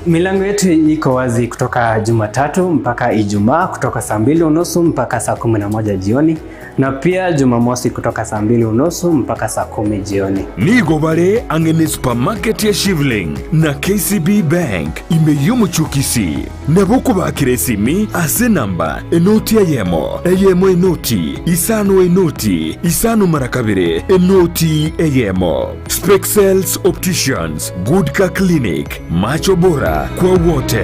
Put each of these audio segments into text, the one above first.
Milango yetu iko wazi kutoka Jumatatu mpaka Ijumaa kutoka saa 2:30 mpaka saa 11 jioni na pia Jumamosi kutoka saa 2:30 mpaka saa 10 jioni. Nigo bare ang'e ne supermarket ya Shivling na KCB Bank ime y'omochie o Kisii. Nabo okobakera esimi ase enamba enoti eyemo, eyemo enoti, isano enoti, isano mara kabere, enoti eyemo. Spexels Opticians, Good Car Clinic, Macho Bora kwa wote.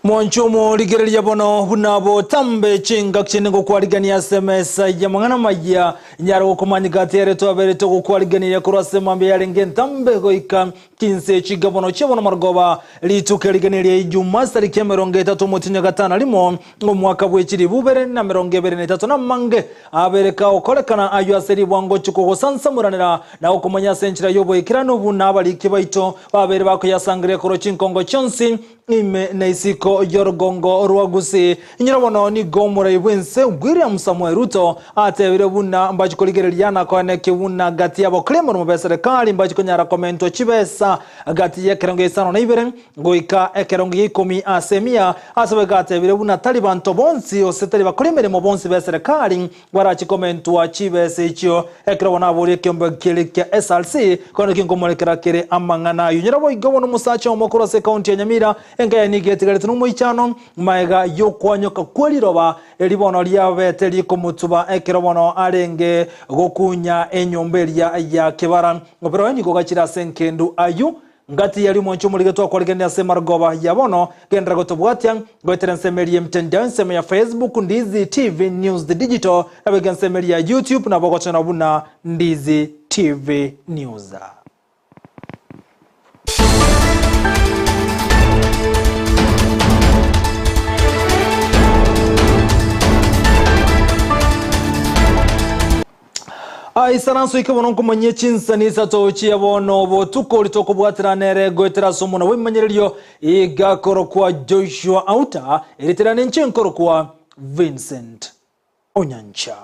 Mwanche omorigereria bono buna botambe chingaki chinde ngokwarigania ase emesa y'amang'ana amaya, inyare gokomanya gati ere twabere togokwariganiria korwa ase mambia yarenge entambe goika chinse chiga bono chia bono marogoba, rituko erigania ria Ijuma chitariki 30 omotienyi o gatano na rimo, omwaka bwe chilifu ibere na 23 na amange abere kagokorekana ayio ase ribwango gochia kogosansamoranera na gokomanya ase enchera y'oboikeranu buna abariki baito babere bakoyasangereria korwa chinkongo chionsi Ime na isiko y'orogongo rwa Gusii. Inyora bono nigo omorai bw'ense William Samoei Ruto atebire buna mbachi korigereria na koenekia buna gati y'abakori emeremo b'eserekari mbachi konyara komentwa chibesa gati y'ekerengo gia isano na ibere goika ekerengo gia ikomi ase emia ase boigo atebire buna tari banto bonsi gose tari bakori emeremo bonsi b'eserekari Barache komentwa chibesa echio, ekero bono aborie ekeombe keria kia SRC, korende kinkomorekera kere amang'ana ayio. Nyora boigo bono omosacha omo korwa ase ekaunti ya Nyamira, enka yaye nigo etigarete nomoichano, magega y'okwanyoka kwe riroba eri bono riabete rikomotuba ekero bono arenge gokunya enyomba eria ya kebara. Obere oye nigo ogachire ase enkendu ayio Ngati yaria omwancho omorige twakwarigania ase marogoba ya bono, genderera gotobwatia, goetera ensemo eria y'emitandao, ensemo ya Facebook, Ndizi TV News The Digital, nabo ensemo eria ya YouTube nabo ogochora buna Ndizi TV News. Aisaranso ike bono nkomanyie chinsani isato chia bono botuko oria tokobwaterana ere goetera ase omona bw'ebimanyererio iga korokwa Joshua Auta, erieta riane inche nkorokwa Vincent Onyancha.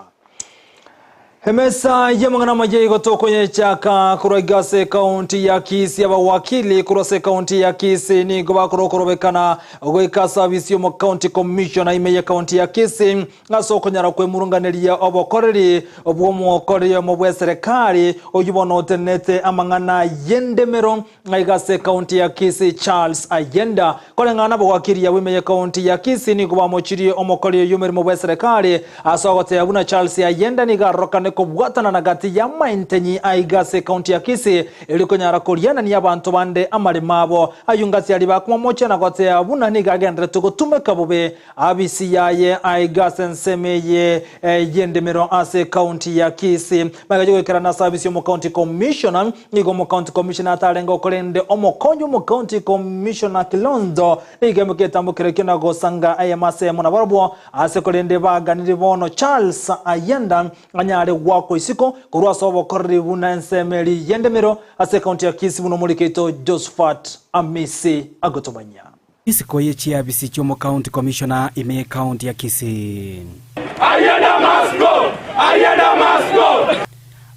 Emesa y'amang'ana amaya igo tokoyechaka korwa iga ase ekaunti ya Kisii. Abawakili korwa ase ekaunti ya Kisii nigo bakora okorobekana goika ase abisi y'omo county commissioner ime y'ekaunti ya Kisii Ase okonyara kwemurunganeria obokoreri bw'omokoreri oyomo bw'eserekari, oyio bono otenenete amang'ana y'endemero aiga ase ekaunti ya Kisii Charles Ayenda. Koreng'ana nabogwakiria bw'ime y'ekaunti ya Kisii nigo bamochirie omokoreri oyio omeremo bw'eserekari ase ogoteba buna Charles Ayenda nigo arorokane kobwatana na gati y'amaentenyi aiga ase ekaunti ya Kisii erio konyara korianania abanto bande amaremo abo. Ayio ngasi aria bakomomochia na goteba buna nigo agenderete gotumeka bobe Abisi yaye aiga ase ensemo eye y'endemero ase ekaunti ya Kisii. Magacha goikerana ase abisi y'omocounty commissioner, nigo omocounty commissioner atarenge okorende omokonyi bw'omocounty commissioner Kilonzo nigo egetambo kerekio na gosanga eyemo ase eyemo nabarabwo ase korende baganire bono Charles Ayenda anyare goakwa isiko korwa ase obokoreri buna ensemo eria y'endemero ase ekaunti ya Kisii buna omoriki oito Josephat Amisi agotomanyia. Isiko ye chiabisi chi'omocounty commissioner ime y'ecounty ya Kisii.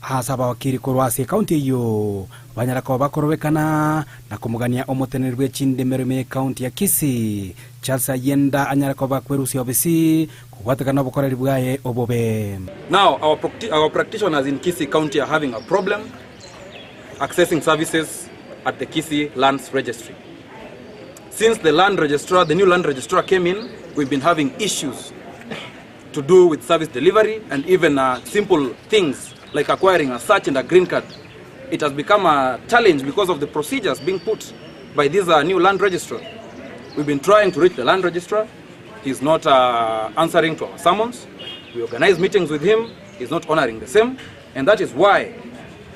Ase abawakiri korwa ase ecounty eyio banyara koba bakorobekana na komogania omoteneneri bwe chindemero ime y'ecounty ya Kisii Charles Ayenda anyare koba akwerusia obisi kobwatekana nobokoreri bwaye obobe. Now our, our practitioners in Kisii County are having a problem accessing services at the Kisii Lands Registry. Since the land registrar, the new land registrar came in, we've been having issues to do with service delivery and even uh, simple things like acquiring a search and a green card. It has become a challenge because of the procedures being put by this uh, new land registrar. We've been trying to reach the land registrar. He's not uh, answering to our summons. We organize meetings with him. He's not honoring the same. And that is why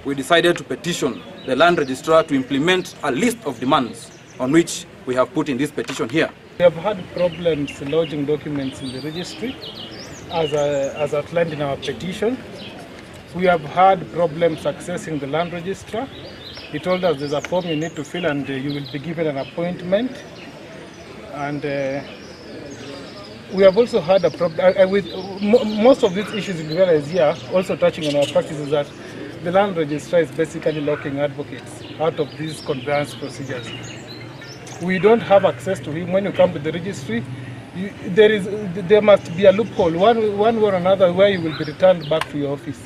we decided to petition the land registrar to implement a list of demands on which we have put in this petition here. We have had problems lodging documents in the registry, as, uh, as outlined in our petition. We have had problems accessing the land registrar. He told us there's a form you need to fill and uh, you will be given an appointment. And uh, we have also had a problem uh, with mo most of these issues you realize here, also touching on our practice, is that the land registrar is basically locking advocates out of these conveyance procedures. We don't have access to him. When you come to the registry, you, there is there must be a loophole, one, one way or another, where you will be returned back to your office.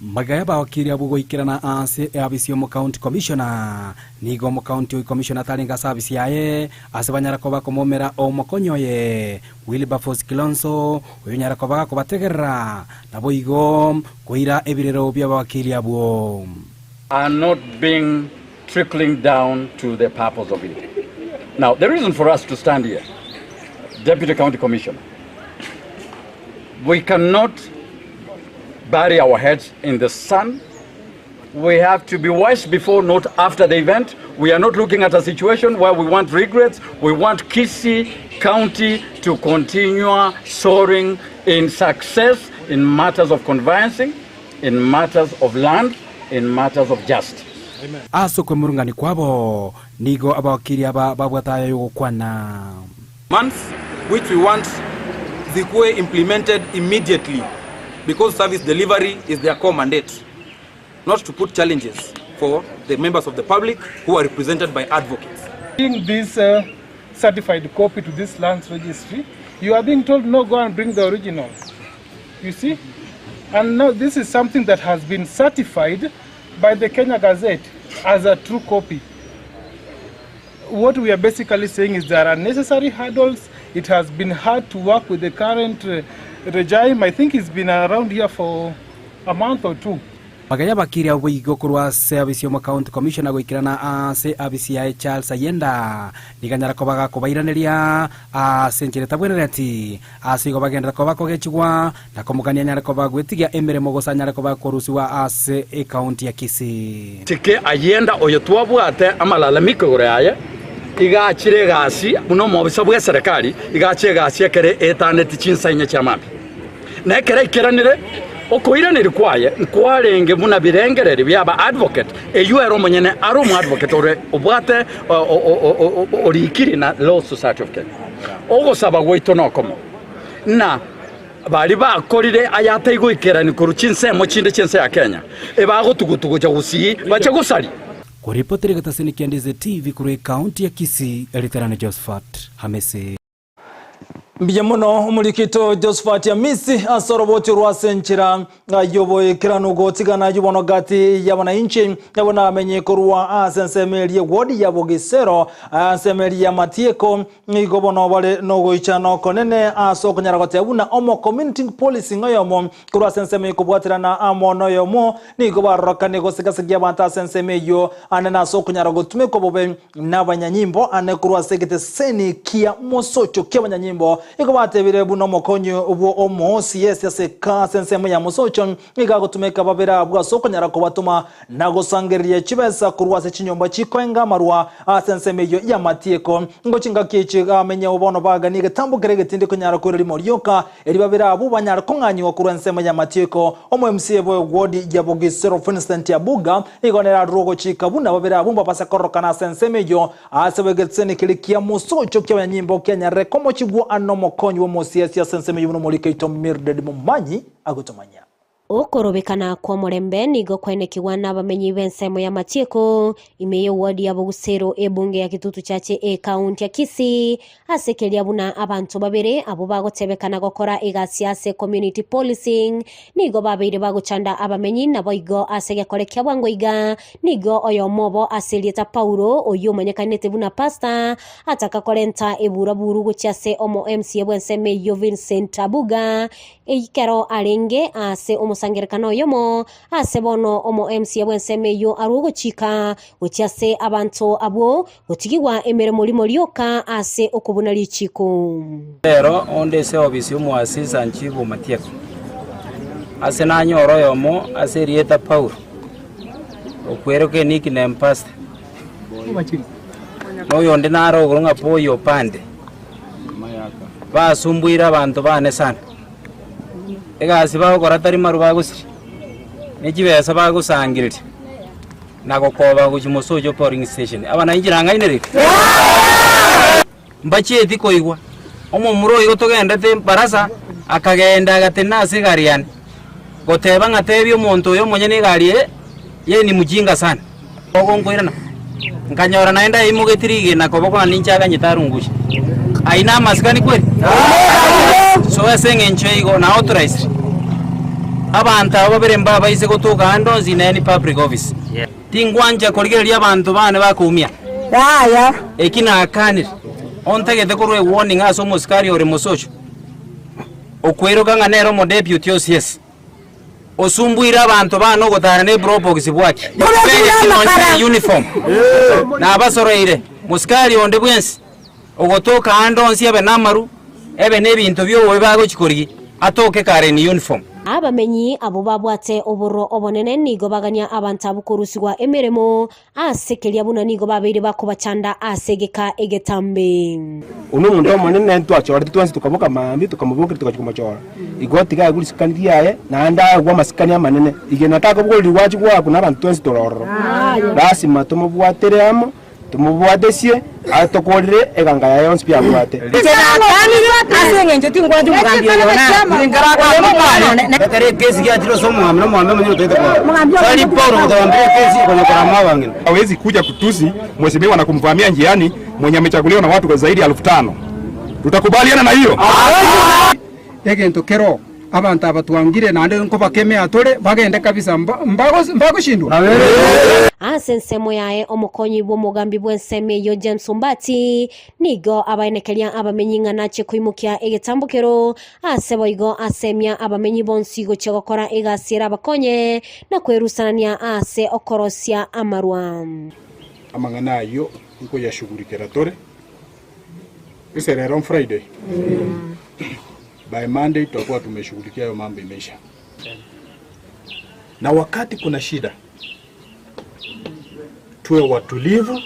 Magaya bawakiri abwo goikerana ase eabisi y'omocounty commissioner nigo omocounty commissioner tarenge ase abisi yaye ase banyara koba komomera omokonyi oye Wilberforce Kilonzo oyo onyara koba gakobategerera nabo igo koira ebirero bia abawakiri abwo. Are not being trickling down to the purpose of it. Now, the reason for us to stand here, Deputy County Commissioner, we cannot bury our heads in the sun. We have to be wise before, not after the event. We are not looking at a situation where we want regrets. We want Kisii County to continue soaring in success in matters of conveyancing, in matters of land, in matters of justice. Ase okwemurungania kwabo nigo abawakiri aba babwate aya y'ogokwana. Months which we want zikuwe implemented immediately because service delivery is their core mandate, not to put challenges for the members of the public who are represented by advocates. Bring this uh, certified copy to this land registry, you are being told, no, go and bring the original. You see? And now this is something that has been certified by the Kenya Gazette as a true copy. What we are basically saying is there are necessary hurdles. It has been hard to work with the current uh, regime. I think it's been around here for a month or two. Magaya bakiri abwo igo korwa ase abisi omo county commissioner goikerana ase abisi yaye Charles Ayenda niganyara koba gakobairaneria ase enchera etabwenereti ase igo bagenderera koba kogechigwa na komogania anyare koba gwetigia emeremo gose anyare koba korusiwa ase ecounty ya Kisii. Tike Ayenda oyo twabwate amalalamiko igoro yaye, iga achire egasi buna omobisa bw'eserekari, iga achire egasi ekere etaneti chinsa inye chia mambia. Na ekero aikeranire, okoiraneria kwaye nkwarenge buna birengererio bi'aba advocate, eyio ere omonyene are omoadvocate ore obwate orikire na Law Society of Kenya. Ogosaba gwaito nokomo, ng'a baria bakorire ayataigoikerani korwa chinsemo chinde chi'ense ya Kenya, ebagotugutugocha gusii bache gosaria. Koripotera egetaseni kia Ndize TV korwa ekaunti ya Kisii, Eritarane Josephat Hamisi. Mbuya mono omorikito Josephat Amisi ase oroboti orwa ase enchera y'oboikeranu gotigana ayio bono gati y'abananchi nabo namenye korwa ase ensemo eria ewodi ya Bogisero ensemo eria ya Matieko nigo bono bare nogoichana okonene ase okonyara goteba buna omo community policing oyomo korwa ase ensemo ekobwaterana amo noyomo nigo barorokane gosigasegia abanto ase ensemo eyio ande nase okonyara gotumekwa bobe Nabanyanyimbo ane korwa ase egeteseni kia mosocho ki'abanyanyimbo igo batebire buna omokonyi bwo omoosi Yesu ase ase ensemo ya mosocho nigo agotumeka babere abwo ase okonyara kobatoma na gosangereria chibesa korwa ase chinyomba chikoenga amarwa ase ensemo eyio y'amatieko. Nigo chingaki echi bamenyeo bono baganie egetambo keria egetindi konyara koira rimo rioka, erio babere abwo banyare kong'anyigwa korwa ensemo y'amatieko. Omo MCA bw'ewodi ya Bogisero Vincent Abuga nigo nere arure ogochika buna babere abwo mbabase kororokana ase ensemo eyio ase bw'egeteseni keria kia mosocho ki'abanyanyimbo kianyarire komochigwa ane omokonyi bw'omosiasi ase ensemo eyio buna omoriki oito Mildred Momanyi agotomanyia. Okorobekana kw'omorembe nigo kwaenekigwa nabamenyi b'ensemo y'amatieko ime y'eward ya Bogusero ebunge ya Kitutu Chache ekaunti ya Kisii ase keria buna abanto babere abwo bagotebekana gokora egasi ase community policing nigo babeire bagochanda abamenyi naboigo ase egekore kia bwango iga nigo oyomo obo ase erieta Paulo oyio omanyekanete buna Pastor ataka korenta eburaburu gochia ase omo MCA bw'ensemo eyio Vincent Abuga Ekero arenge ase omosangererekano. omosangererekano oyomo ase bono omo MCA bw'ensemo eyio arwe ogochika gochia ase abanto abwo gotigigwa emeremo rimo rioka ase okobuna richiko. Rero onde ase obisi y'omoasisa nchibu Matieko, ase nanyore oyomo ase erieta Paulo, okweroka enickname Pastor, na oyonde nare ogoro ng'a Boy Opande, basumbuire abanto bane sana. Egasi bagokora tari maru bagosiria, ne chibesa bagosangereria. Na gokoba gochia mosocho polling station. Aba nainche nang'ainereire? Mbachieti koigwa. Omomura oigo togendete barasa akagenda agatenena ase egari yane goteba ng'a tebia omonto oyo omonyene egari eye yeye ni mjinga sana. Ogonkoirana nkanyora naende aimogetie rigena koboko ng'a ninche aganyete arungushe. Ayio namasikani kweri? So ase eng'encho eye igo na authorized abanto aba babere mbabaise gotoka ande onsi in any public office. Tingwancha korigereria abanto bane bakoumia. Eki nakanire, ontagete korwa ewarning ase omosikari ore mosocho, okweroka ng'a nere omodeputy OCS. Osumbuire abanto bane ogotara ne probox bwaki? Begeti nonye ne uniform. Nabasoroire, mosikari onde bwensi ogotoka ande onsi abe namaru, ebe nebinto biobobe bagochi korigi, atoke kare in uniform. Abamenyi abwo babwate obororo obonene nigo bagania abanto abwo korusigwa emeremo Ase keria buna nigo babeire bakobachanda ase egeka egetambe. Oyio nomonto omonene ntwachorete twensi tokaboka mambia tokamobokeria togachia komochora. Igo tiga aegwe risikani riaye, naende aegwe amasikani amanene. Rigena takobogoreria gwachi goakwa nabanto twensi tore ororo. Lasima tomobwatere amo, tomobwatesie, atokorere eganga yaye yonsi pi abwate. Inche natanire ase engencho tingwancha omogambi oyo nare. Ekero ekesi giachire ase omogambi, na omogambi omonyene otaete korora. Tari Paulo gotogambera ekesi konya korama abang'ina. Hawezi kuja kutusi mheshimiwa na kumvamia njiani mwenye amechaguliwa na watu kwa zaidi ya elfu tano. Tutakubaliana na hiyo? Egento keroo, abanto aba twangire naende nkobakemea tore, bagende kabisa, mbagoshindwa. Ase ensemo yaye omokonyi bw'omogambi bw'ensemo eyio James Ombati nigo abaenekeria abamenyi ng'a nachie koimokia egetambokero ase boigo asemia abamenyi bonsi gochia gokora egasi erabakonye na kwerusanania ase okorosia amarwa. Amang'ana ayio nkoyashugurikera tore. Ase rero Friday, by Monday tutakuwa tumeshughulikia hayo mambo imeisha. Na wakati kuna shida tuwe watulivu,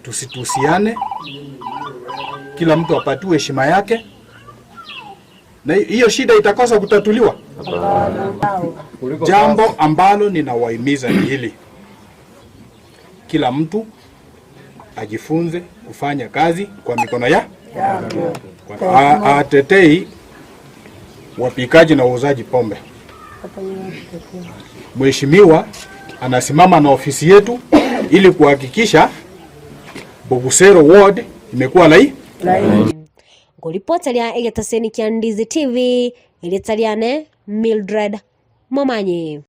tusitusiane, kila mtu apatiwe heshima yake, na hiyo shida itakosa kutatuliwa. Jambo ambalo ninawahimiza ni hili: kila mtu ajifunze kufanya kazi kwa mikono ya atetei wapikaji na wauzaji pombe. Mheshimiwa anasimama na ofisi yetu ili kuhakikisha Bogusero Ward imekuwa lai Ngoripota ria egetaseni kia Ndizi TV, erieta riane Mildred Momanyi.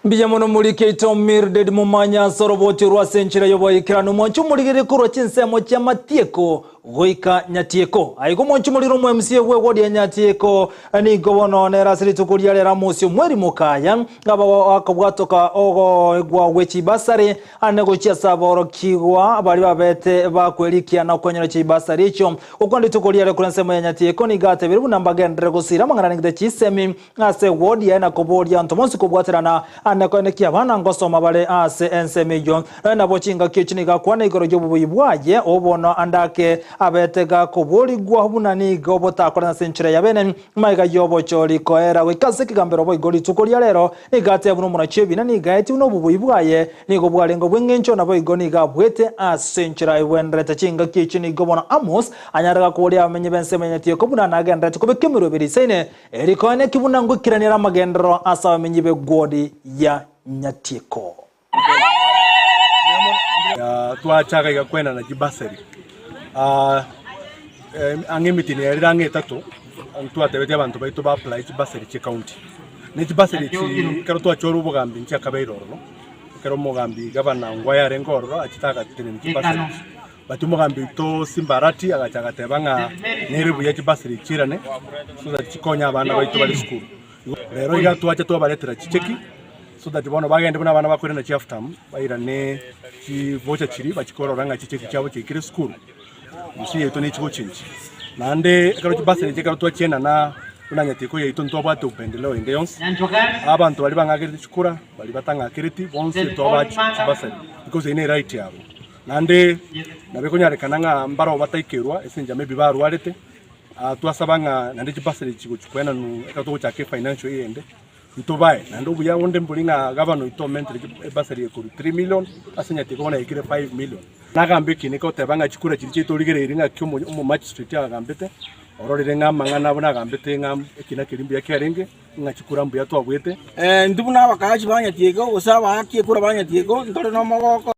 Mbuya mono morike oito Mildred Momanyi ase oroboti orwo ase enchera y'oboikeranu. Mwanche omorigererie korwa chinsemo chia Matieko goika Nyatieko. Aiga omwanche omorire omo MCA bw'ewodi ya Nyatieko nigo bono nere ase rituko ria rero amosie omweri mokaya ngaba akobwatoka ogoegwa gwe chibasari ane gochia ase aborokigwa baria babete bakwerikia na okwenyora chibasari echio. Gokwana rituko riare korwa ensemo ya Nyatieko nigo atebire buna mbagenderere gosira amang'ana nengete chisemi Ase ewodi yaye na koboria abanto bonsi kobwaterana ande koenekia abana ngosoma bare ase ensemo eyio. Nonya nabo chingaki echio nigo akwana igoro y'obobuyi bwaye, obo bono ande ake abete gakoborigwa buna nigo botakorana ase enchera ya bene. Magega y'obochori koera goika ase ekegambero boigo rituko ria rero nigo ateba buna omonachi w'ebina nigo aetie buna obobuyi bwaye nigo bwarenge obw'engencho naboigo nigo abuete ase enchera egwenderete chingaki echio nigo bono Amos anyare gakoboria abamenyi b'ensemo ya Nyatieko buna nagenderete kobeka emeroberi isaine Erikoeneki buna ngoikerania amagenderero ase abamenyi b'egwodi ya Nyatieko. Twachaka iga kwenana chibasari ang'e emitini erire ang'e etato ntwatebetie abanto baito ba apply chibasari chie county. Ne chibasari echi ekero twachorwa obogambi nchiakabeire ororo, ekero omogambi gavana Ongwae arenge ororo achete agatenenia chibasari echi. But omogambi oito Simba Arati agacha agateba ng'a nere buya chibasari chiirane so that chikonye abana baito bare sukuru. Rero iga twacha twabaretera chicheki so that bono bagende buna abana bakoirana chiafterm bairane chivocha chiria bachie korora ng'a chicheki chiabo chiaikire esukuru. Gusii yaito ne chigochinchi. Naende ekero chibasari echi ekero twachienana buna nyatiko yaito ntwabwate upendeleo ende yonsi, abanto baria bang'akerete chikura, baria batang'akereti, bonsi twabaa chibasari because eyio ne right yabo. Naende nabo ekonyarekana ng'a mbarabwo bataikerwa ase enchera maybe barwarete, twasaba ng'a naende chibasari echi chigochi koenanwa ekero togochaka efinancial year ende, Ntobae naende obuya bonde mbori ng'a gavana oito omentire ebasari ekorwa 3 million ase nyatiga bono yaikire 5 million. Nagambe ekiina egoteba ng'a chikura chiria chiaito origereiri ng'aki omo magistrate agambete, ororire ng'a amang'ana abwo nagambete ng'a ekiina keria mbuya kiarenge, ng'a chikura mbuya twabuete. Intwe buna abakaachi ba Nyatieko, gose abaaki ekura ba Nyatieko, ntore nomogoko.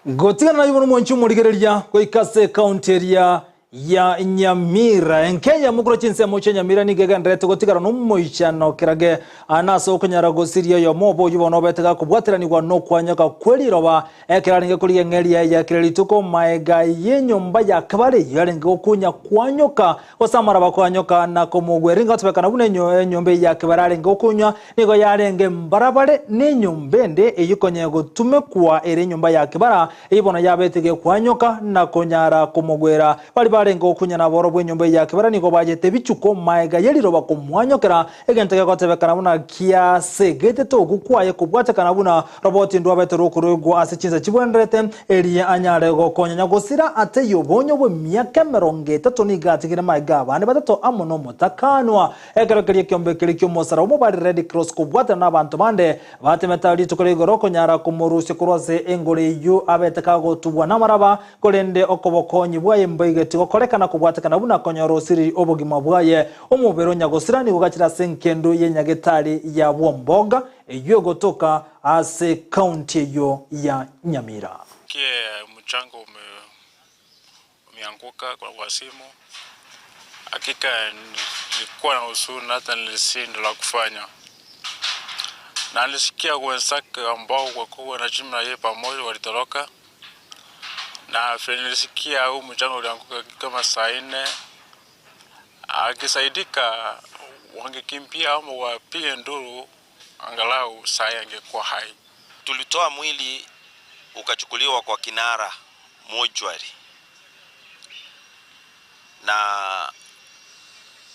Gotigana naye bono mwanche omorigereria goika ase ekaunti eria ya Nyamira. Enka eyemo korwa chinsemo chia Nyamira nigo egendererete gotigara nomoichano kerage aa ase okonyara gosiria oyomo obo oyio bono obete gakobwateranigwa nokwanyoka kweriroba ekero arenge korigia eng'eria ya kera rituko maega y'enyomba ya kabare eyio arenge gokunya kwanyoka Gose amaraba koanyoka na komogwera nigo atobekana buna enyomba eyio ya kebare arenge gokonywa, nigo yarenge mbarabare nenyomba ende eyio konya egotumekwa ere enyomba ya kebara, eyio bono yabete gekwanyoka na konyara komogwera. Baria barenge gokunya naboro bw'enyomba eyio ya kebara nigo bachete ebichuko maega ye riroba komwanyokera, egento gegotebekana buna kiasegetete okwo kwaye kobwatekana buna Roboti ndwabete rokoruegwa ase chinsa chibwenerete, erio anyare gokonya nyagosira ateyie obonyo bw'emiaka emerongo etato nigo atigire magega abande batato amo nomotakanwa. Ekero keria ekeombe keria ki'omosaraba omobari Red Cross kobwatana nabanto bande batemete rituko ria igoro konyara komorusia korwa ase engoro eyio abete kagotubwa namaraba, korende okobokonyi bwaye mboigeti gokorekana kobwatekana buna konyora osiriri obogima bwaye. Omobere o nyagosira nigo ogachire ase engendu y'enyagetari ya Bwomboga Eyio egotoka ase county eyio ya Nyamira. Kie mchanga ume umeanguka kwa simu hakika nilikuwa na huzuni hata nilishindwa la kufanya na nilisikia wenzake ambao walikuwa wanachimba na yeye pamoja walitoroka na vile nilisikia huu mchanga ulianguka kama saa nne Akisaidika wangekimbia ama wapige nduru angalau sai angekuwa hai. Tulitoa mwili ukachukuliwa kwa Kinara mochwari na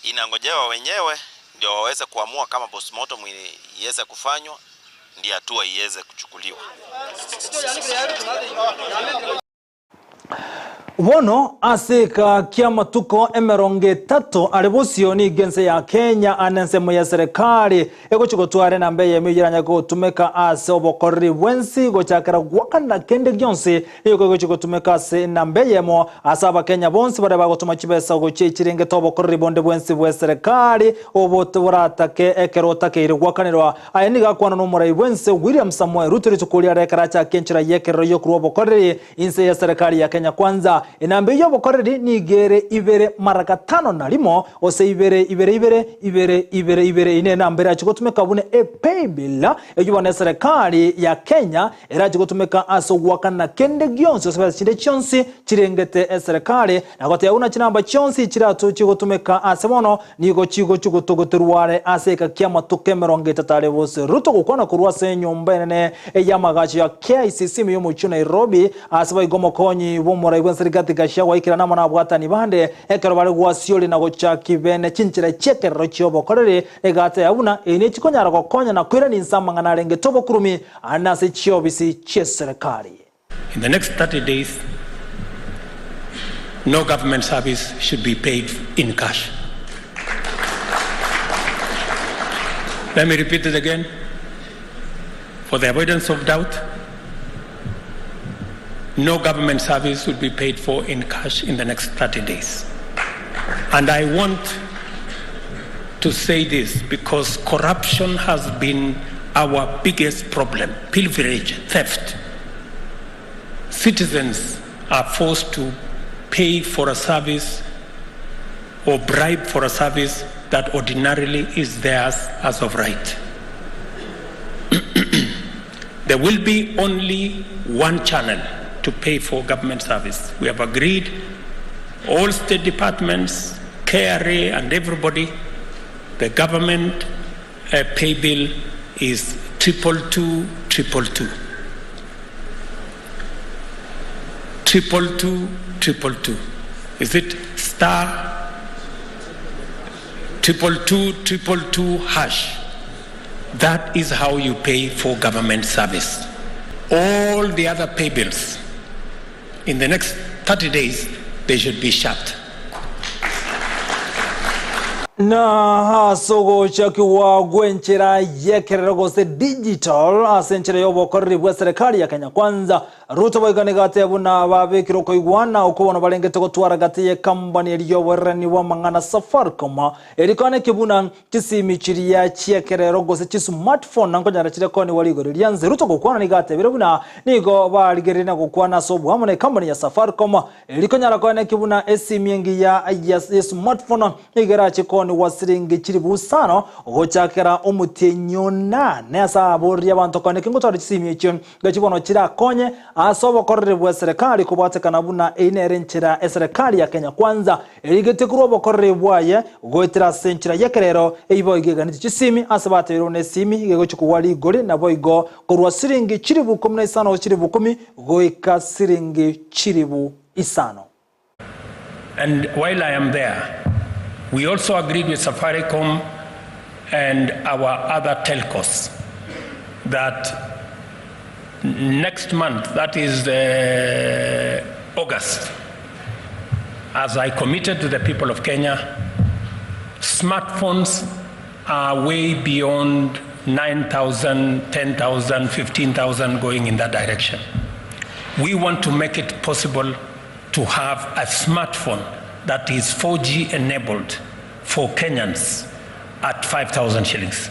inangojewa wenyewe ndio waweze kuamua kama postmortem iweze kufanywa ndio hatua iweze kuchukuliwa. Bono ase eka ki'amatuko emerongo etato are bosio nigo ense ya Kenya ane ensemo ya serikali egochia gotwara enamba eyemo eyio eranyare gotumeka ase obokoreri bwensi gochakera goakana kende gionsi nigo egochia gotumeka ase enamba eyemo ase abakenya bonsi baria bagotoma chibesa gochia echirengete obokoreri bonde bwensi bwe serikali obo boratake ekero otakeire goakanerwa Aya nigo akwana nomorai bw'ense William Samoei Ruto rituko riare ekero achaka enchera y'ekerero y'okorua obokoreri inse ya serikali ya Kenya Kwanza. Enamba eyio y'obokoreri nigo ere ibere mara gatano na rimo gose ibere ibere ibere ibere ibere ibere. Eyio nenamba erache gotumeka buna epaybill eyio bono eserekari ya Kenya erache gotumeka ase ogoakana kende gionsi gose besa chinde chionsi chirengete eserekari na goteba buna chinamba chionsi chiratochie gotumeka ase bono Nigo chigochia gotogoterwa are ase eka ki'amatuko emerongo etato are bose. Ruto gokwana korwa ase enyomba enene y'amagacho ya KICC ime y'omochie o Nairobi, ase boigo omokonyi bw'omorai bw'ense Rigathi Gachagua aikire amo nabwatani bande ekero bare gwasiori na gochaki bene chinchera chi'ekerero chi'obokoreri nigo ateba buna eye nechikonyara gokonya na koirania inse amang'ana arengete obokurumi ande ase chiobisi chi'eserekari. In the next 30 days, no government service should be paid in cash. Let me repeat it again. For the avoidance of doubt, no government service will be paid for in cash in the next 30 days. And I want to say this because corruption has been our biggest problem pilferage, theft. Citizens are forced to pay for a service or bribe for a service that ordinarily is theirs as of right. there will be only one channel to pay for government service. We have agreed all state departments, KRA and everybody, the government uh, pay bill is 222 222. 222 222. Is it star 222 222 hash? That is how you pay for government service. All the other pay bills, in the next 30 days, they should be shut. Na ase ogochakigwa gw'enchera y'ekerero gose digital ase enchera y'obokoreri bwa serikali ya Kenya Kwanza, Ruto boigo nigo ateba buna babekire okoigwana okwo bono barengete gotwara gati y'ekambani eria y'oboererani bw'amang'ana Safaricom erikwaneke buna Chisimi chiria chi'ekerero gose chismartphone nkonyara chire konigwa rigori rianse. Ruto gokwana nigo atebire buna nigo barigereire na gokwana ase oboamo na ecompany ya Safaricom eri konyara koenekia buna esimi engiya ya smartphone nigo erache konigwa siringi chilifu isano gochakera omotienyi onane ase aboririe abanto koenekia ngotwara chisimi echio Ngaki bono chirakonye ase obokoreri bw'eserekari kobwatekana buna eyio nere enchera eserekari ya Kenya Kwanza erigetie korwa obokoreri bwaye goetera ase enchera y'ekerero eyio boigo eganetie chisimi ase batebirie buna esimi iga egochia kogwa rigori naboigo korwa siringi chilifu ikomi na isano gose chilifu ikomi goika siringi chilifu isano. And while I am there, we also agreed with Safaricom and our other telcos that next month, that is August, as I committed to the people of Kenya, smartphones are way beyond 9,000, 10,000, 15,000 going in that direction. We want to make it possible to have a smartphone that is 4G enabled for Kenyans at 5,000 shillings.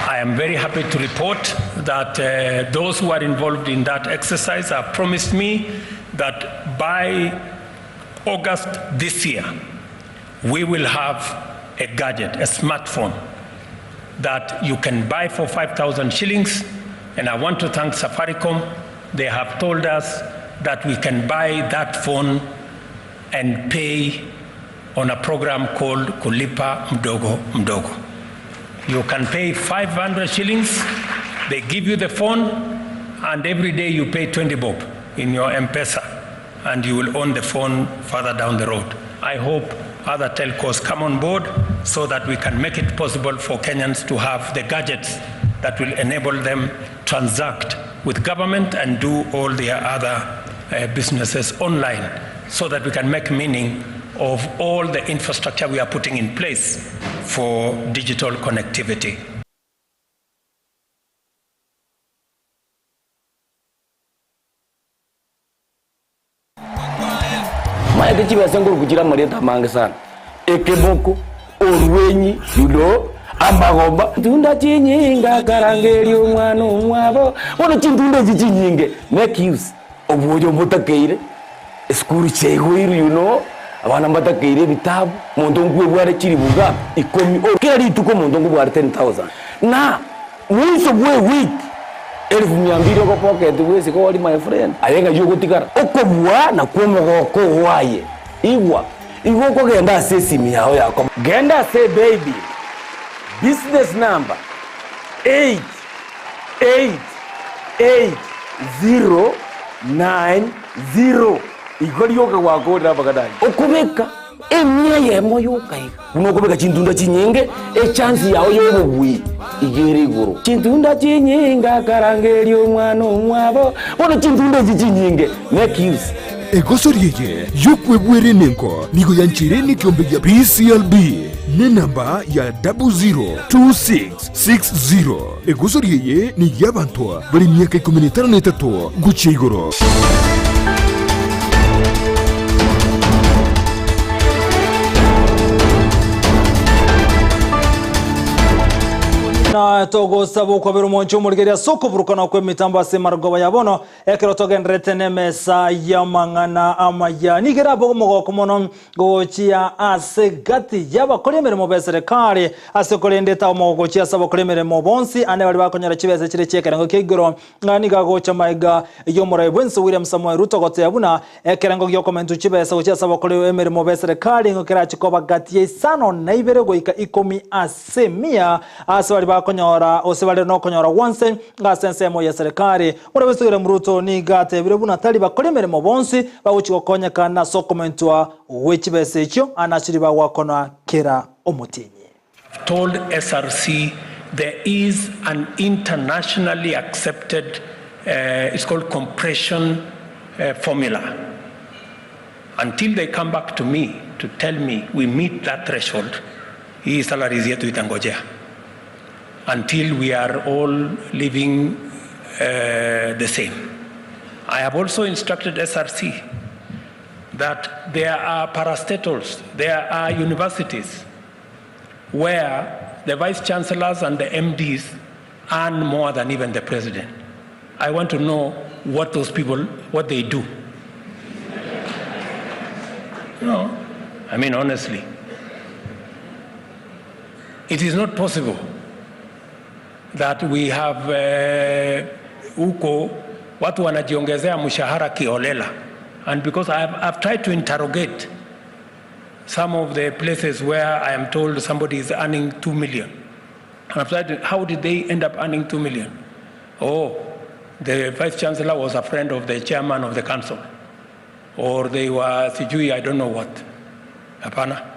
I am very happy to report that uh, those who are involved in that exercise have promised me that by August this year, we will have a gadget, a smartphone, that you can buy for 5,000 shillings. And I want to thank Safaricom. They have told us that we can buy that phone and pay on a program called Kulipa Mdogo Mdogo. You can pay 500 shillings, they give you the phone, and every day you pay 20 bob in your M-Pesa, and you will own the phone further down the road. I hope other telcos come on board so that we can make it possible for Kenyans to have the gadgets that will enable them transact with government and do all their other uh, businesses online so that we can make meaning of all the infrastructure we are putting in place for digital connectivity. Maete chibesa nkoruku chire amarieta amange sana, ekeboko, orwenyi, you know, amagoba. Ntunda chinyinge akarangeria omwana omwabo, bono chintunda echi chinyinge make use obwoyo mbotakeire, esukuru chiaigoirwe you know, abana mbatakeire ebitabu, omonto nkwebware chilifu ngapi? Ikomi, kera rituko omonto nkobware 10,000 na mwiso bwa ewiki Elfu mia mbili ogopocket bwesike ori my friend, aye ng'ai ogotigara? Okobua nakwo omogoko oo aye. Igwa, igo okogenda ase esimi yao yako. Genda ase baby, business number 8 8 8 0 9 0 igo rioka gwakorire amang'ana ayio. Okobeka Emia eyemo yoka iga. Buna okobeka chintunda chinyinge, echansi yao y'obobui iga ere igoro. Chintunda chinyinge akarangeria omwana omwabo, bono chintunda echi chinyinge make use. Egosori eye y'okwebwera enengo nigo yancheire nekiombe gia PCLB nenamba ya 002660. Egosori eye ney'abanto bare emiaka ikomi na etano na etato gochia igoro. Na togosaba okwabera omonche omorigereria ase okoburukana kw'emitambo ase emarogoba ya bono, ekero togendererete nemesa y'amang'ana amaya. Nigo erabe omogoko mono gochia ase gati y'abakori emeremo b'eserekari, ase korende taba omogoko gochia ase abakori emeremo bonsi, ande baria bakonyora chibesa chire chi'ekerengo kia igoro. Ng'a nigo agocha magega y'omorai bw'ense William Samoei Ruto goteba buna ekerengo gi'okomentwa chibesa gochia ase abakori emeremo b'eserekari nigo kerache koba gati ya isano na ibere goika ikomi ase emia ase baria bakonyora gose bare nokonyora gwonsi ase ensemo y'eserekari. Omorai bw'ense William Ruto nigo atebire buna tari bakori emeremo bonsi bagochia gokonyeka nase okomentwa gwe chibesa echio ase bagwakonwa kera omotienyi. Told SRC there is an internationally accepted uh, it's called compression uh, formula. Until they come back to me to tell me we meet that threshold, hii salaries yetu itangojea. Until we are all living uh, the same. I have also instructed SRC that there are parastatals, there are universities where the vice chancellors and the MDs earn more than even the president. I want to know what those people, what they do. No, I mean, honestly. It is not possible that we have huko uh, watu wanajiongezea mshahara kiholela and because I have, I've tried to interrogate some of the places where I am told somebody is earning 2 million. And I've tried to, how did they end up earning 2 million? Oh, the vice chancellor was a friend of the chairman of the council. Or they were sijui, I don't know what. Hapana.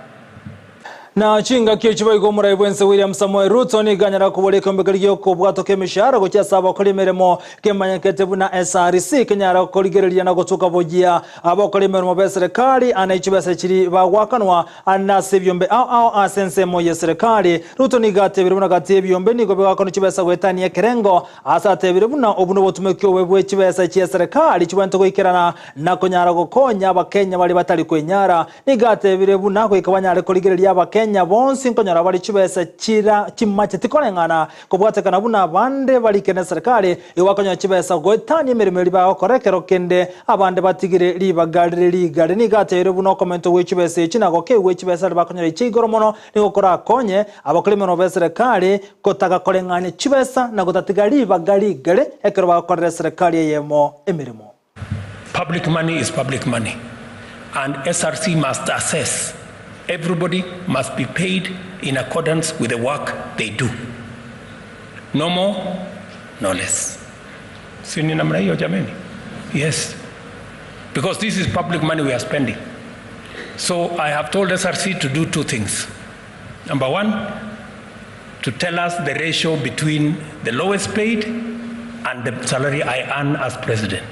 Na chingaki echi boigo omorai bw'ense William Samoei Ruto nigo anyara kobora ekeombe keria gi'okobwatoka emeshahara gochia ase abakori emeremo kemanyekete buna SRC kenyare korigereria na gotuka boyia abakori emeremo b'eserekari ane chibesa chiri bagwakanwa ane ase ebiombe ao ao ase ensemo y'eserekari. Ruto nigo atebire buna gati y'ebiombe nigo bigoakanwa chibesa goetania ekerengo ase atebire buna obu nobotumeki obobe bwe chibesa chi'eserekari chibwenerete goikerana na konyara gokonya abakenya baria batari kwenyara. Nigo atebire buna goika banyare korigereria Abakenya bonsi nkonyora bare chibesa chira chimacheti koreng'ana kobwatekana buna abande barike neserikari igo bakonyora chibesa goetania emeremo eria bagokora ekero kende abande batigire ribaga rire rigare. Nigo atebire buna okomentwa gwe chibesa echi na gokeigwa echibesa aria bakonyora echi igoro mono nigo korakonye abakora emeremo beserikari kotaka koreng'ania chibesa na gotatiga ribaga rigare ekero bagokorera eserikari eyemo emeremo. Public money is public money and SRC must assess. Everybody must be paid in accordance with the work they do. No more, no less. Si ni namna hiyo jameni? Yes. Because this is public money we are spending. So I have told SRC to do two things. Number one, to tell us the ratio between the lowest paid and the salary I earn as president.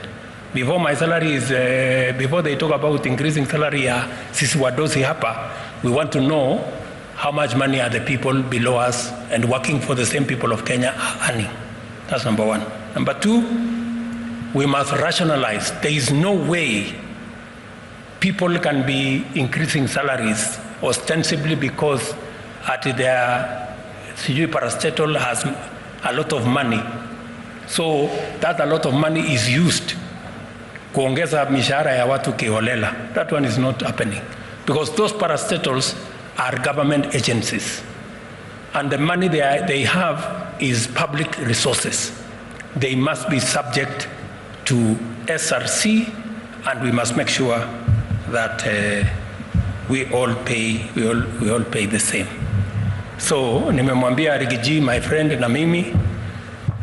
Before my salary is, uh, before they talk about increasing salary ya sisi wadosi hapa, we want to know how much money are the people below us and working for the same people of Kenya are earning. That's number one. Number two, we must rationalize. There is no way people can be increasing salaries ostensibly because at their sijui parastatal has a lot of money. So that a lot of money is used kuongeza mishahara ya watu kiholela. That one is not happening because those parastatals are government agencies and the money they, are, they have is public resources. They must be subject to SRC and we must make sure that uh, we all pay, we all, we all pay the same. So nimemwambia Rigiji my friend na mimi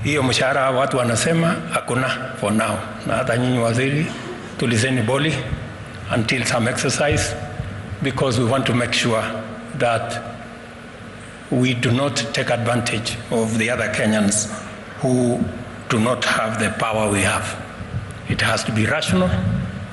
hiyo mshahara watu wanasema hakuna for now, na hata nyinyi waziri tulizeni boli until some exercise because we want to make sure that we do not take advantage of the other Kenyans who do not have the power we have. It has to be rational,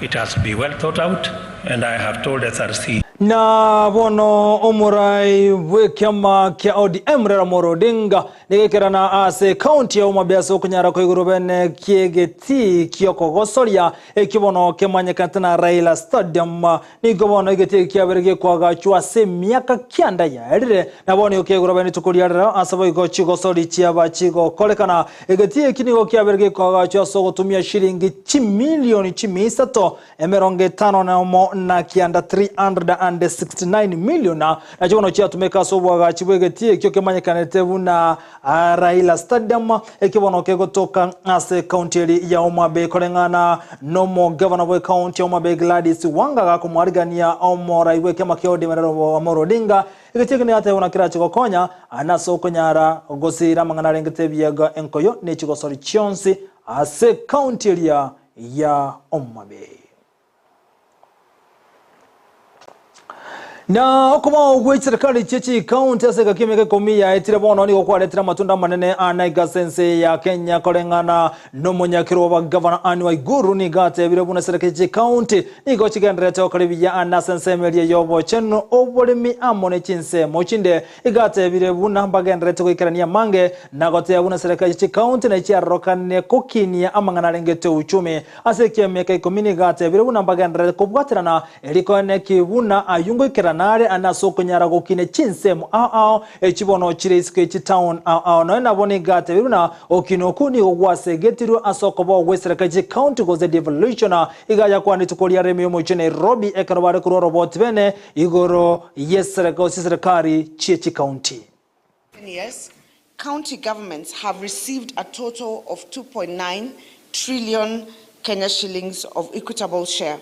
it has to be well thought out, and I have told SRC Na bono omorai bw'ekiama kia ODM Raila Amolo Odinga. Nigekerana ase ekaunti ya Homa Bay ase okonyara koigorwa bene ki'egetii ki'okogosoria ekio bono kemanyekanete na Raila Stadium. Nigo bono egetii eki kiabeire gekoagachwa ase emiaka kianda yaerire, na bono nigo kiaigorwa bene rituko ria rero ase boigo chigosori chiaba chigokorekana. Egetii eki nigo kiabeire gekoagachwa ase ogotumia shilingi chimilioni chimia isato 51 na kianda 369 million, nachio bono chiatumeka ase oboagachi bw'egetii ekio kemanyekanete buna Raila Stadium, ekio bono kegotoka ase ekaunti eri ya Homa Bay. Koreng'ana nomogavana bw'ekaunti ya Homa Bay Gladys Wanga gakomoarigania omorai bw'ekiama kia ODM Raila Amolo Odinga, egetii eke nigo ateba buna kerache gokonya ase okonyara gosiira amang'ana arengete ebiaga enkoyo ne chigosori chionsi ase ekaunti eria ya Homa Bay. Na okobao gwe chiserikali chie chikaunti ase egaki emiaka ikomi yaetire bono nigo kwaretire amatunda amanene anaika ase ense ya Kenya koreng'ana nomonyakero wa gavana Anne Waiguru nigo atebire buna eserikali chie chikaunti nigo chigendererete gokora ebiya ane ase ensemo eria y'obochenu oboremi amo ne chinsemo chinde Igo atebire buna mbagendererete goikerania amange, na goteba buna serikali chie chikaunti na chiarorokane kokinia amang'ana arengete uchumi. Ase ekiamiaka ikomi nigo atebire buna mbagendererete kobwaterana erio koeneki buna ayio ngoikerana are ande ase okonyara gokinia chinsemo ao ao echi bono chire isiko ye chitown ao ao. Nonya nabo nigo atebire buna gokina oku nigo gwasegetirwe ase okobao gwe serikali chie chikaunti gose devolution. Iga yakwana rituko ria remi omochie Nairobi ekero bare korwa oroboti bene Igoro y'esereka chiserekari chie chikaunti. Years, county governments have received a total of 2.9 trillion Kenya shillings of equitable share.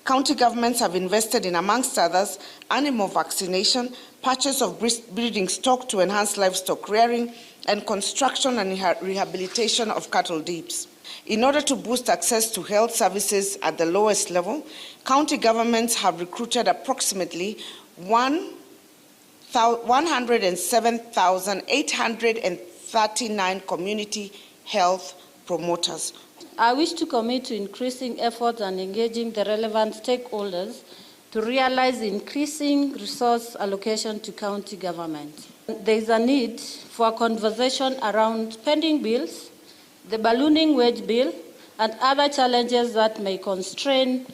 County governments have invested in, amongst others, animal vaccination, purchase of breeding stock to enhance livestock rearing, and construction and rehabilitation of cattle dips. In order to boost access to health services at the lowest level, county governments have recruited approximately 107,839 community health promoters. I wish to commit to increasing efforts and engaging the relevant stakeholders to realize increasing resource allocation to county government. There is a need for a conversation around pending bills, the ballooning wage bill, and other challenges that may constrain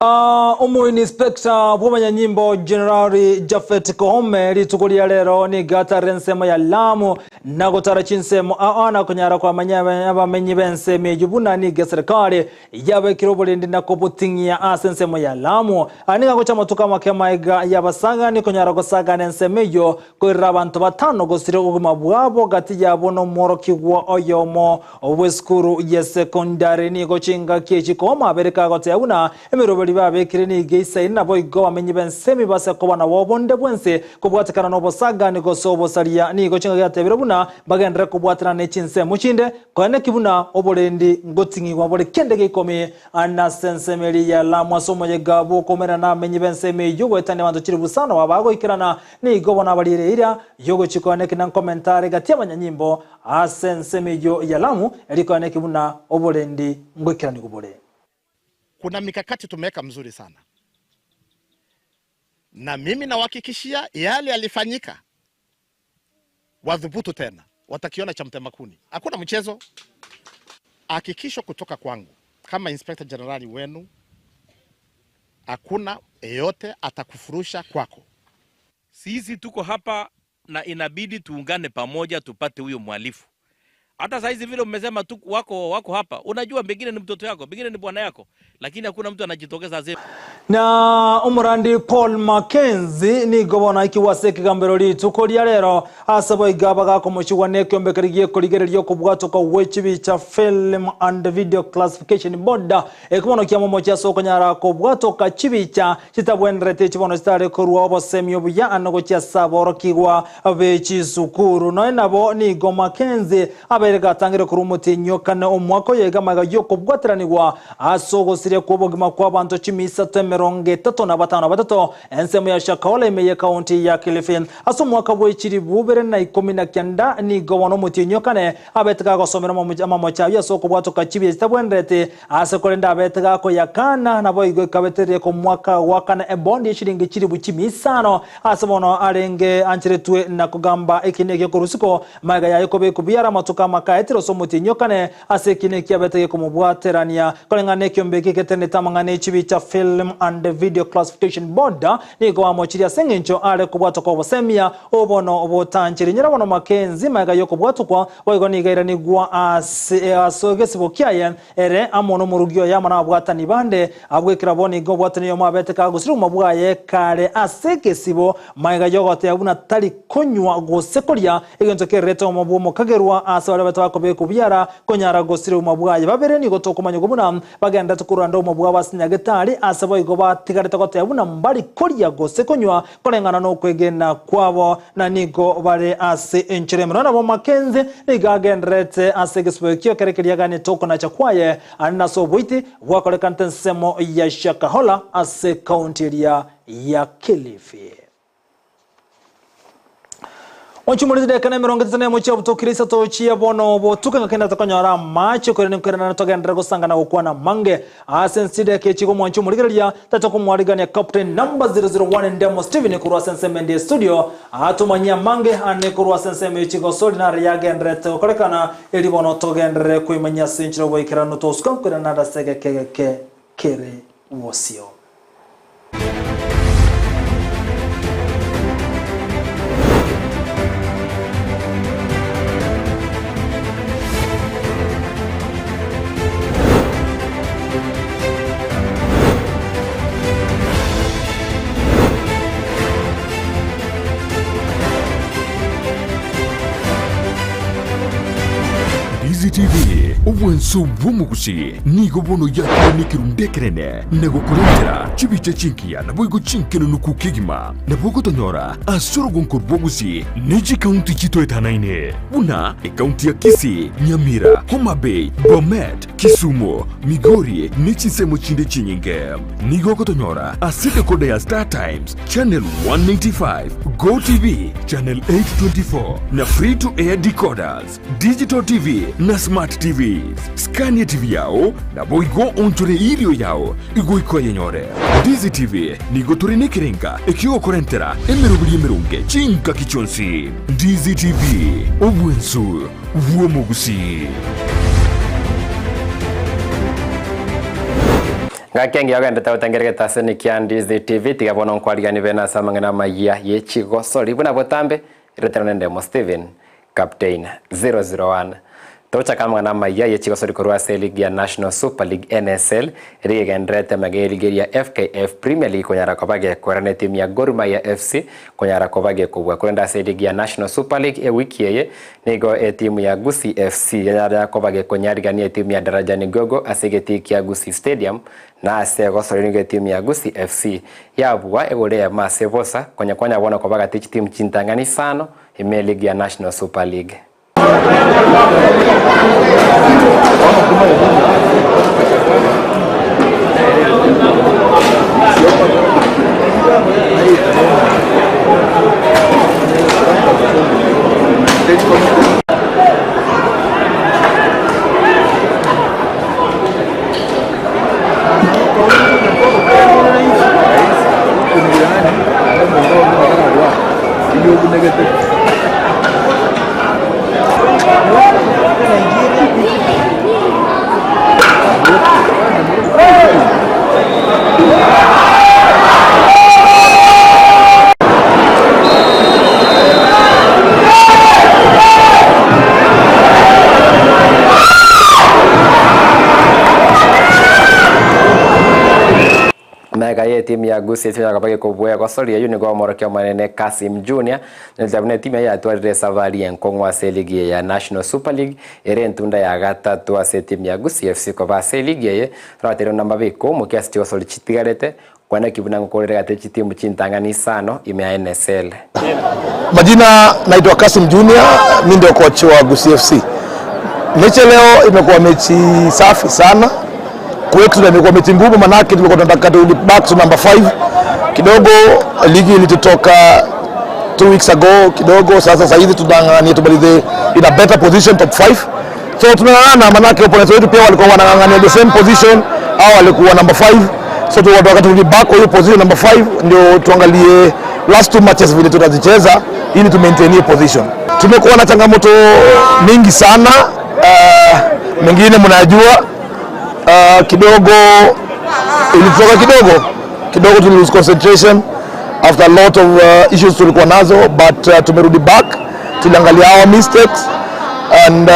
Omoinispector bw'abanyanyimbo Generali Japhet Koome rituko ria rero nigo atarire ensemo ya Lamu na gotara chinsemo aa na konyara kwamanya abamenyi b'ensemo eyio buna nigo eserikari yabekire oborendi na koboting'ia ase ensemo ya Lamu. Aya nigo agocha amatuko amake amaiga y'abasagani konyara gosagana ensemo eyio koirera abanto batano gosiria obogima bwabo gati yabo nomworokigwa oyomo bw'esukuru y'esekondari. Nigo chingaki echi kooma abere kagoteba buna emeroberi babekire nigo eisaine naboigo abamenyi b'ensemi base koba nabo bonde bwensi kobwatekana nobosagani gose obosaria. Nigo chingaki atebire buna bagenderere kobwaterana ne chinsemo chinde koeneki buna oborendi ngoting'igwa bore kende geikomi Nase ensemo eria ya Lamu ase omoyega bw'okomerana nabamenyi b'ensemo eyio goetania abanto chilifu isano babagoikerana, nigo bono abariire eira y'ogochia koaneki na nkomentare gati y'abanyanyimbo ase ensemo eyio ya Lamu, erio koaneki buna oborendi ngoikeranigwa bore. Kuna mikakati tumeweka mzuri sana, na mimi nawahakikishia yale yalifanyika, wadhubutu tena, watakiona cha mtema kuni. Hakuna mchezo. Hakikisho kutoka kwangu kama Inspector Generali wenu, hakuna yeyote atakufurusha kwako. Sisi tuko hapa na inabidi tuungane pamoja tupate huyo mhalifu. Hata saizi vile umesema tu wako, wako hapa, unajua pengine ni mtoto yako, pengine ni bwana yako, lakini hakuna mtu anajitokeza aseme Na omorandi Paul Mackenzie nigo bono aikigwe ase ekegambero rituko ria rero ase boigo abagakomochigwa nekeombe keria giekorigereria okobwatoka gwe chibicha Film and Video Classification Board eki bono kiamomochia ase okonyara kobwatoka chibicha chitabwenerete echi bono chitare korua obosemi obuya ande gochia ase aborokigwa be chisukuru. Nonya nabo nigo Mackenzie abe. abeire gatangire korwa omotienyi o kane omwaka oyo iga magega y'okobwateranigwa ase ogosiria kw'obogima kw'abanto chimisato 35 na ensemo ya Shakahola ime y'ekaunti ya Kilifi. Ase omwaka bwe chilifu bibere na ikomi na kianda nigo bono omotienyi o kane abete gagosomera amamocho ayio ase okobwatoka chibicha chitabwenereti ase korende abete gakoyakana naboigo ekabetereria komwaka goakana ebondi y'eshilingi chilifu chimiisano ase bono arenge ancheretwe na kogamba ekiina ekio korwa isiko magega yaye kobekwa biara amatuko amake aetire ase omotienyi o kane ase ekiina ekio abete gekomobwaterania. Koreng'ana nekiombe eke getenenete amang'ana e chibicha Film and Video Classification Board nigo bamochirie ase engencho are kobwatoka obosemia obono botanchiri. Nyora bono Mackenzie magega y'okobwatokwa boigo nigo airanigwa ase ase egesibo kiaye ere amo nomorugi oye amo nababwatani bande. Abwo ekerabo nigo obwatani oyomo abete kagosira obogima bwaye kare ase egesibo magega y'ogoteba buna tari konywa gose koria egento kererete omo bw'omokagerwa ase baria babete bakobekwa biara konyara gosira obogima bwaye. Babere nigo tokomanyigwa buna bagenderete korwanda obomo bwabo ase nyagetari, ase boigo batigarete goteba buna mbari koria gose konywa koreng'ana nokwegena kwabo, na nigo bare ase enchera emenwa. Nabo Makenzi nigo agendererete ase egesibo ekio ekero keria aganete okonacha kwaye ande nase oboiti bwakorekanete ensemo ya Shakahola ase ekaunti eria ya Kilifi. Onchumore chidakika na emerongo etato nemo chiabutokire isato chia bono botuko ng'a kende tokonyora amache okoirana nkoirana togenderere gosanga na gokwana amange ase ense chidakika echi igo mwanche omorigereria tata komwarigania Captain number 001 Ndemo Steven korwa ase ensemo ende estudio atomanyie amange ane korwa ase ensemo echi gosori nare yagendererete gokorekana eri bono togenderere koimanyia ase enchera oboikeranu tosuka nkoirana ase egeke egeke kere bosio. Ndizi TV, obwanso bw'omogusi nigo bono yakire nekerundu ekenene na gokorentera chibicha chingiya naboigo chinkenenuku kegima. Nabo ogotonyora ase orogonko rw'obosie ne chikaunti chitoetanaine buna ekaunti ya Kisii, Nyamira, Homa Bay, Bomet, Kisumu, Migori ne chinsemo chinde chinyinge. Nigo ogotonyora ase decoder ya Star Times, Channel 195, Go TV, Channel 824 na Free to Air decoders. Digital TV na Smart TVs. Skania TV yao, naboigo onchore erio yao igoika oyenyore. Ndizi TV nigo tore nekerenga ekiogokorentera emeroberi emeronge chingaki chionsi. Ndizi TV, obwensu bw'omogusii. Ngaki engiya ogenderete gotengera egetaseni kia Ndizi TV, tiga bono nkwariganie bene ase amang'ana amayia ye chigosori buna botambe, Retero nende Mo Steven. Captain 001. Tochaka amang'ana amayia ye chigosori korwa ase eligi ya National Super League, NSL, eria egendererete amang'ana y'eligi eria FKF Premier League konyara koba gekoera na etimu ya Gor Mahia FC konyara koba gekobua. Korende ase eligi ya National Super League ewiki eye nigo etimu ya Gusii FC yanyara koba gekonyarigania etimu ya Darajani Gogo ase egetii kia Gusii Stadium na ase egosori nigo etimu ya Gusii FC yabua egori eyemo ase bosa konya kwanya bono koba gati chitimu chintang'ani isano Ime eligi ya National Super League. Magega y'etimu ya Gusii FC yakaba gekobua egosoria eyio nigo omorokia omonene Kassim Junior nyacha buna etimu eye yatwarire esabari enkong'u ase eligi eye ya National Super League ere entunda ya gatato ase etimu ya Gusii FC koba ase eligi eye rabateire buna mabeke omokia ase chigosori chitigarete kwanaki buna ngokorere gati chitimu chintang'ani isano ime ya NSL. Majina naitwa Kasim Junior, mi ndio coach wa Gusii FC. Mechi ya leo imekuwa mechi safi sana kwetu na imekuwa mechi ngumu, manake tulikuwa tunataka turudi back to number 5 kidogo. Ligi ilitutoka 2 weeks ago kidogo, sasa sasa hivi tunang'ang'ania tumalize in a better position top 5, so tunang'ang'ana, manake opponents wetu pia walikuwa wanang'ang'ania the same position au walikuwa number 5, so tunataka turudi back kwa hiyo position number 5, ndio tuangalie last two matches vile tutazicheza ili tu maintain hiyo position. Tumekuwa na changamoto mingi sana mengine mnajua kidogo ilitoka kidogo kidogo, tuli lose concentration after a lot of issues tulikuwa nazo, but tumerudi back, tuliangalia our mistakes and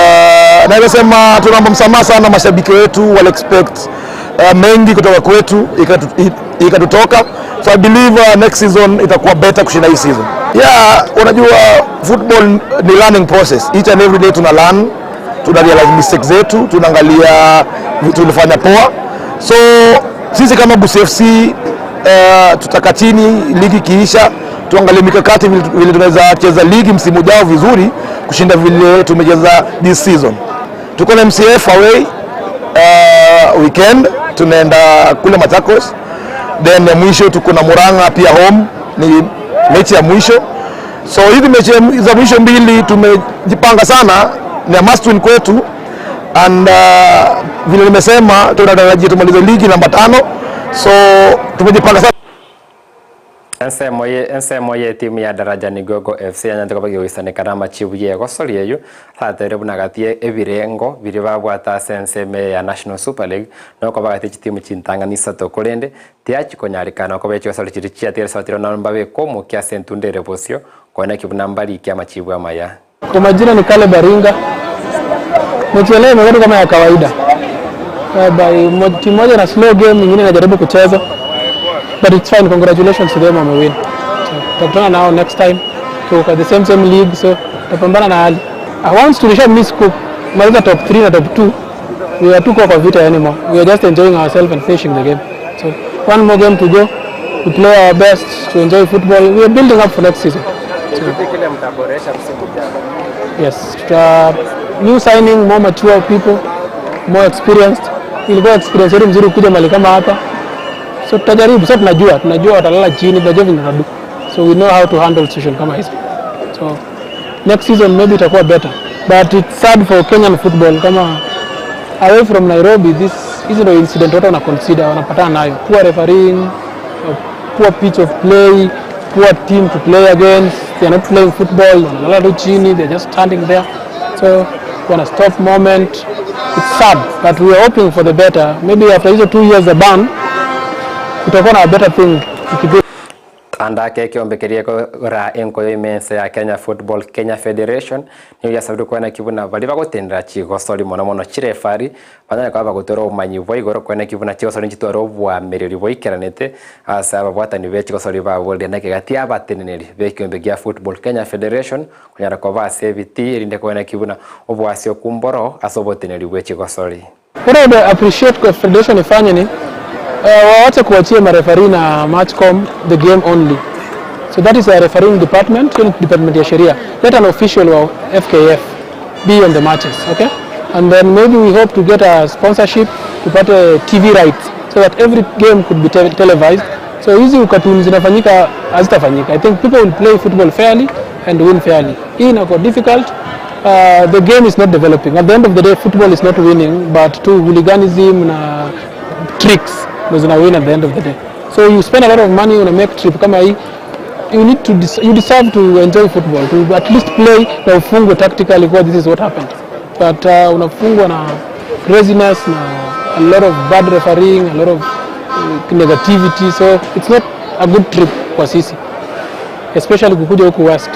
naweza sema tunaomba msamaha sana mashabiki wetu, wali expect mengi kutoka kwetu ikatutoka. So I believe next season itakuwa better kushinda hii season. Yeah, unajua football ni learning process. Each and every day tuna learn, tuna realize mistakes zetu, tunaangalia vitu tulifanya poa. So sisi kama Gusii FC tutakaa chini ligi ikiisha, tuangalie mikakati vile tunaweza cheza ligi msimu ujao vizuri kushinda vile tumecheza this season. Tuko na MCF away weekend tunaenda kule Machakos, then ya mwisho tuko na Murang'a pia home, ni mechi ya mwisho. So hizi mechi za mwisho mbili tumejipanga sana, ni a must win kwetu and vile nimesema tunatarajia tumalize ligi namba 5, so tumejipanga sana. Ensemo ye timu ya Daraja ni Gogo FC yanyante koba gegoisaneka na amachibu ye egosoria eywo atere buna gati ebirengo biria babwate ase ensemo eye ya National Super League nokoba gati chitimu chintang'ani isato korende tiachikonyarekana okoba echigosoria chiria chiatigare sabatiro naro mbabeke omokia ase entunda ere bosio koeneki buna mbarike amachibu amaya. Kwa majina ni Caleb Aringa. Mechi ya leo imekuwa kama ya kawaida. By timu moja na slow game, nyingine inajaribu kucheza. But it's fine, congratulations to them wamewin. So, tutakutana nao next time. Tuko the same league, so tutapambana na hali. Once tulisha miss kumaliza top 3 na top 2, we are tuko kwa vita anymore. We are just enjoying ourselves and finishing the game. So one more game to go. We play our best to enjoy football. We are building up for next season. So, kile mtaboresha msimu ujao? Yes, tuta new signing, more mature people, more experienced. Ilikuwa experience yetu mzuri kuja mahali kama hapa. So tutajaribu, so tunajua watalala chini, tunajua vile tunadu. So we know how to handle situation kama hizo. So next season maybe itakuwa better. But it's sad for Kenyan football kama away from Nairobi, this hizi ndio incident watu wana consider wanapatana nayo. Poor refereeing, poor pitch of play, poor team to play against. They are not playing football, wanalala tu chini, they are just standing there. So wana stop moment. It's sad, but we are hoping for the better. Maybe after hizo 2 years the ban, kutakuwa na a better thing. Andake ekiombe keria kora enkoyo imense ya Kenya Football Kenya Federation niyo yasabire kwena kibuna bari bagotendera chigosori mono mono chirefari banyare kwaba bagotora obomanyi bwa igoro kwena kibuna chigosori nchitware obwamereri bwaikeranete ase ababwatani be chigosori baborire na ekegati abateneneri be ekiombe gia Football Kenya Federation konyara koba ase ebitii erinde kwena kibuna obwasi okumboro ase oboteneri bwe chigosori. What I would appreciate kwa federation ifanye ni waache kuachia marefari na matchcom the game only. So that is a refereeing department, hiyo ni department ya sheria. Let an official wa FKF be on the matches, okay? And then maybe we hope to get a sponsorship, tupate TV rights so that every game could be televised. So hizi ukatuni zinafanyika hazitafanyika. I think people will play football fairly and win fairly. Hii inakuwa difficult. The game is not developing. At the end of the day, football is not winning, but to hooliganism na tricks ndo zina win at the end of the day. So you spend a lot of money una make trip kama hii, you need to you deserve to enjoy football, to at least play na ufungwe tactically kwa this is what happened. But unafungwa na craziness na a lot of bad refereeing, a lot of negativity, so it's not a good trip kwa sisi, especially kukuja huku West.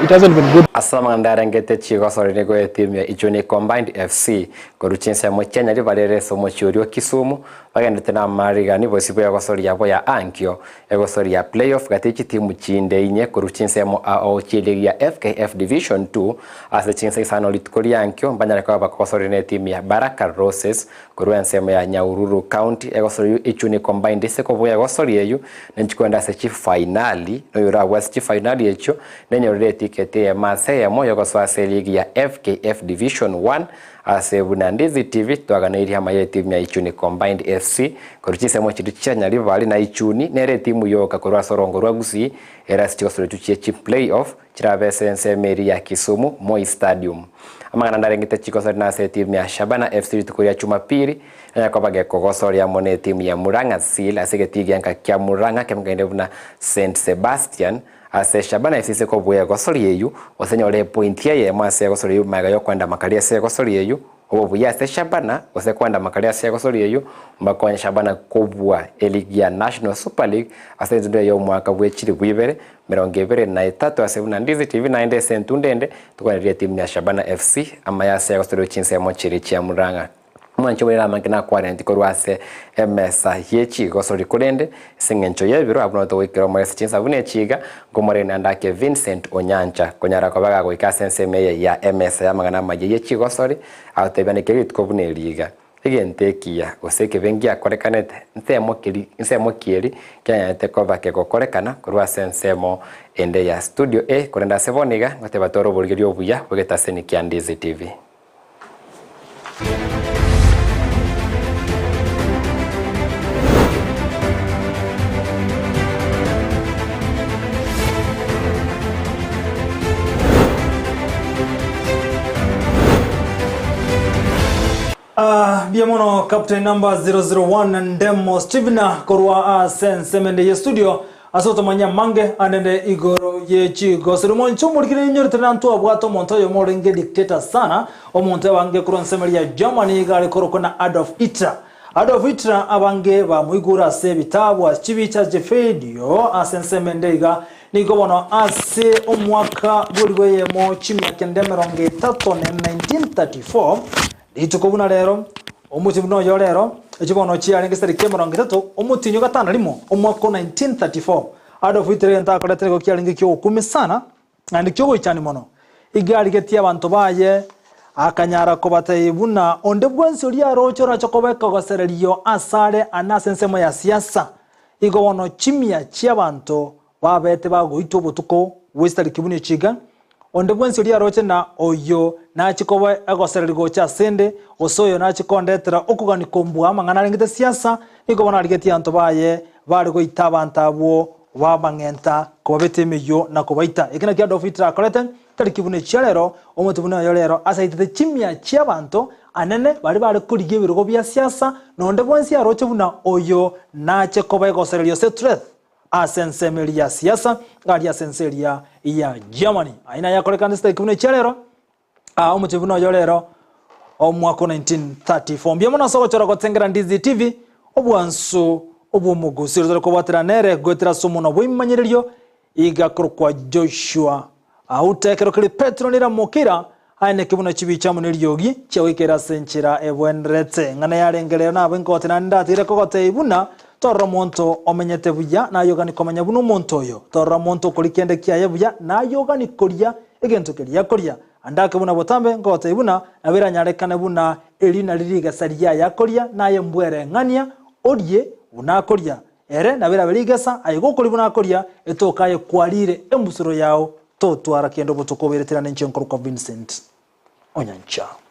It hasn't been good. Ase amang'ana arengete chigosori nigo etimu ya Ichuni Combined FC koruchia ensemo chia Nyaribari ere ase omochie oria o Kisumu. Bagendete namarigani bosio bw'egosoria yabo ya ankio, egosoria ya play-off gati chitimu chinde inye korwa chinsemo ao chi'eligi ya FKF Division 2 ase chinsa isano rituko riankio mbanyare koba bakogosoria netimu ya Baraka Roses korwa ensemo ya Nyahururu County. Egosoria echio combined ase kobua egosoria eyio nenchikwenda ase chifainali noyorabue ase chifainali echio nenyorere etiketi eyemo ase eyemo yogosoa ase eligi ya FKF Division 1 Ase buna Ndizi TV twaganeirie amaya etimu ya Ichuni Combined FC korwa chinsemo chiria chia Nyaribari na Ichuni nere etimu yoka korwa ase orongo rwa Gusii ere ase chigosori echio chie chi play off chirabe ase ensemo eria ya Kisumu Moi Stadium. Amang'ana narengete chigosori nase etimu ya Shabana FC rituko ria Chumapiri nanya koba gekogosoria amo ne etimu ya Murang'a Seal ase egetii gianka kia Murang'a kemanyekaine buna St Sebastian Ase Shabana FC ase kobua egosori eyio, gose nyore epointi eyemo ase egosori eyio magega y'okwenda makari ase egosori eyio, obe buya ase Shabana, gose kwenda makari ase egosori eyio, mbakonye Shabana kobua eligi ya National Super League ase entundo eye y'omwaka bwe chilifu ibere, emerongo ebere na etato ase buna Ndizi TV naende ase entundo ende, tokwanererie etimu ya Shabana FC amaya ase egosori eyio chinsemo chiria chia Murang'a. Omwancho bw'erere amange nakwaneti korwa ase emesa ye chigosori, korende ase engencho y'ebiro abwo nabo togoikera omorese chinsa buna echi iga, nkomorende naende ake Vincent Onyancha konyara koba gagoika ase ensemo eye ya emesa y'amang'ana amayia ye chigosori, agotebia neke rituko buna eri iga. Egento ekiya gose ekebe ngiakorekanete nsemo keri nsemo ki eri kianyarete koba kegokorekana korwa ase ensemo ende ya studio A, korende ase bono iga ngoteba tore oborigereria obuya bw'egetaseni kia Ndizi TV. Ah, mbuya mono Captain number 001 Ndemo Stephen korwa ase ensemo ende ye studio Ase otomanyia amange anene igoro ye chigosori. Omonche omorikire ninyorete nantwabwate omonto oyomo orenge dictator sana, omonto abange korwa ensemo eria ya Germany iga are korokwa na Adolf Hitler. Adolf Hitler abange bamoigure ase ebitabu, ase chibicha, ase chifidio, ase ensemo ende iga. Nigo bono ase omwaka bw'elifu eyemo chimia kenda emerongo etato ne 1934, Rituko buna rero, omochie buna oyo rero, echio bono chiarenge chitariki emerongo etato, omotienyi o gatano rimo, omwaka o 1934, Adolf Hitler egento akorete nigo kiarenge ki'ogokumia sana, naende ki'ogoichania mono. Iga arigetie abanto baye, akanyara kobatebia buna onde bwensi oria aroche orache koba ekogosererio asare ane ase ensemo ya siasa. Igo bono chimia chi'abanto babete bagoitwa obotuko bwe chitariki buna echi iga, Onde bwensi oria aroche na oyio nachie koba egosereria gocha asende, gose oyo nachie kondetera okogania kombua amang'ana arengete siasa, nigo bono arigetie abanto baye bare goita abanto abwo bamang'enta, kobabeta emeyio na kobaita. Eke nakio Adolf Hitler akorete, tari ki buna echia rero, omonto buna oyo rero asaitete chimia chi'abanto anene baria bare korigia ebirogo bia siasa, na onde bwensi aroche buna oyo nache koba egosereria ase threat. Ase ensemo eria ya siasa, aria ase ense eria ya Germany. Ayio naye akorekana ase buna echia rero, aa omochie buna oyo rero, omwaka o 1934. Mbuya mono ase ogochora gotengera Ndizi TV, obwansu obw'omogusi ore tore kobwatera nere goetera ase omonwa bw'ebimanyererio, iga akorokwa Joshua Aute ekero keria Petero niramokira, aeneke buna chibicha amo neriogi, chiagoikera ase enchera ebwenerete. Eng'ana yarenge rero nabe nkogote naende ndatigere kogotebia buna, Torora omonto omenyete buya, naye ogani komenya buna omonto oyo. Torora omonto okoria kende kiaye buya, naye ogani koria egento keria akoria. Ande ake buna botambe, nkogotebia buna, nabo eranyarekane buna eri nari rigesa riaye akoria, naye mbwereng'ania, orie buna akoria. Ere nabo erabe rigesa, aye gokoria buna akoria, etoke aye kwarire embusuro yao, totwara kende obotuko obereterane inche nkorokwa Vincent Onyancha.